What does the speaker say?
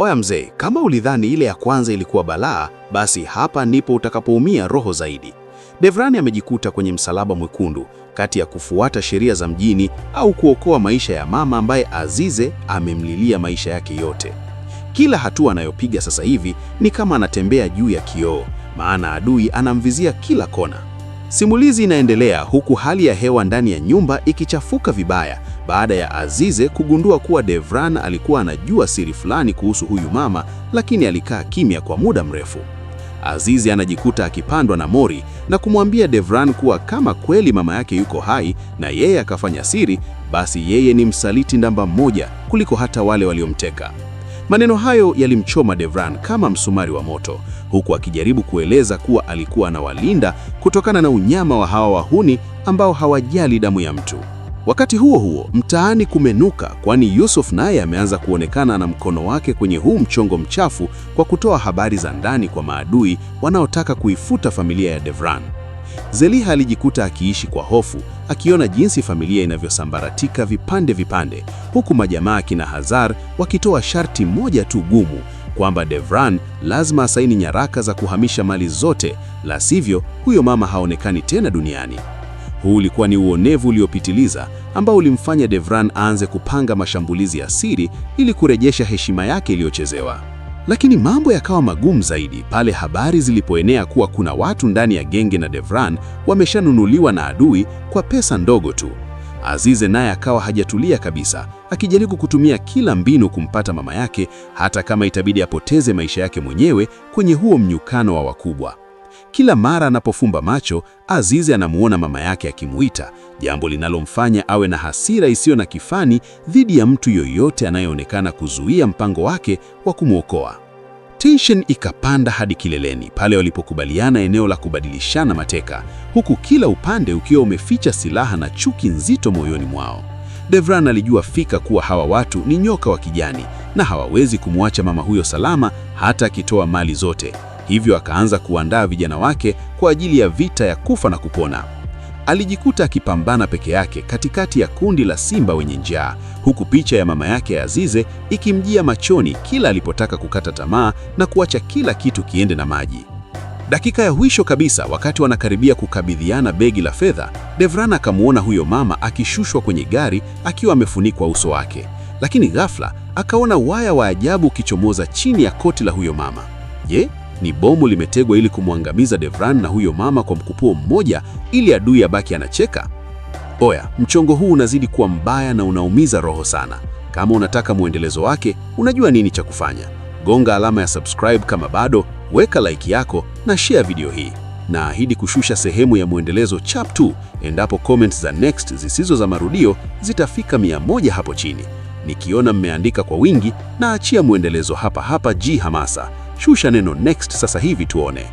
Oya mzee, kama ulidhani ile ya kwanza ilikuwa balaa, basi hapa ndipo utakapoumia roho zaidi. Devrani amejikuta kwenye msalaba mwekundu kati ya kufuata sheria za mjini au kuokoa maisha ya mama ambaye Azize amemlilia maisha yake yote. Kila hatua anayopiga sasa hivi ni kama anatembea juu ya kioo, maana adui anamvizia kila kona. Simulizi inaendelea huku hali ya hewa ndani ya nyumba ikichafuka vibaya baada ya Azize kugundua kuwa Devran alikuwa anajua siri fulani kuhusu huyu mama, lakini alikaa kimya kwa muda mrefu. Azize anajikuta akipandwa na mori na kumwambia Devran kuwa kama kweli mama yake yuko hai na yeye akafanya siri, basi yeye ni msaliti namba moja kuliko hata wale waliomteka. Maneno hayo yalimchoma Devran kama msumari wa moto, huku akijaribu kueleza kuwa alikuwa anawalinda kutokana na unyama wa hawa wahuni ambao hawajali damu ya mtu. Wakati huo huo, mtaani kumenuka, kwani Yusuf naye ameanza kuonekana na mkono wake kwenye huu mchongo mchafu kwa kutoa habari za ndani kwa maadui wanaotaka kuifuta familia ya Devran. Zeliha alijikuta akiishi kwa hofu, akiona jinsi familia inavyosambaratika vipande vipande, huku majamaa kina Hazar wakitoa sharti moja tu gumu, kwamba Devran lazima asaini nyaraka za kuhamisha mali zote, la sivyo huyo mama haonekani tena duniani. Huu ulikuwa ni uonevu uliopitiliza ambao ulimfanya Devran aanze kupanga mashambulizi ya siri ili kurejesha heshima yake iliyochezewa. Lakini mambo yakawa magumu zaidi pale habari zilipoenea kuwa kuna watu ndani ya genge na Devran wameshanunuliwa na adui kwa pesa ndogo tu. Azize naye akawa hajatulia kabisa, akijaribu kutumia kila mbinu kumpata mama yake, hata kama itabidi apoteze maisha yake mwenyewe kwenye huo mnyukano wa wakubwa. Kila mara anapofumba macho, Azize anamuona mama yake akimuita, jambo linalomfanya awe na hasira isiyo na kifani dhidi ya mtu yoyote anayeonekana kuzuia mpango wake wa kumwokoa. Tension ikapanda hadi kileleni pale walipokubaliana eneo la kubadilishana mateka, huku kila upande ukiwa umeficha silaha na chuki nzito moyoni mwao. Devran alijua fika kuwa hawa watu ni nyoka wa kijani na hawawezi kumwacha mama huyo salama hata akitoa mali zote. Hivyo akaanza kuandaa vijana wake kwa ajili ya vita ya kufa na kupona. Alijikuta akipambana peke yake katikati ya kundi la simba wenye njaa, huku picha ya mama yake Azize ikimjia machoni kila alipotaka kukata tamaa na kuacha kila kitu kiende na maji. Dakika ya mwisho kabisa, wakati wanakaribia kukabidhiana begi la fedha, Devran akamuona huyo mama akishushwa kwenye gari akiwa amefunikwa uso wake, lakini ghafla akaona waya wa ajabu ukichomoza chini ya koti la huyo mama. Je, ni bomu limetegwa ili kumwangamiza Devran na huyo mama kwa mkupuo mmoja ili adui abaki anacheka? Oya, mchongo huu unazidi kuwa mbaya na unaumiza roho sana. Kama unataka mwendelezo wake, unajua nini cha kufanya. Gonga alama ya subscribe kama bado, weka like yako na share video hii. Naahidi kushusha sehemu ya mwendelezo chap tu endapo comments za next zisizo za marudio zitafika 100 hapo chini. Nikiona mmeandika kwa wingi, naachia mwendelezo hapa hapa G Hamasa. Shusha neno next sasa hivi tuone.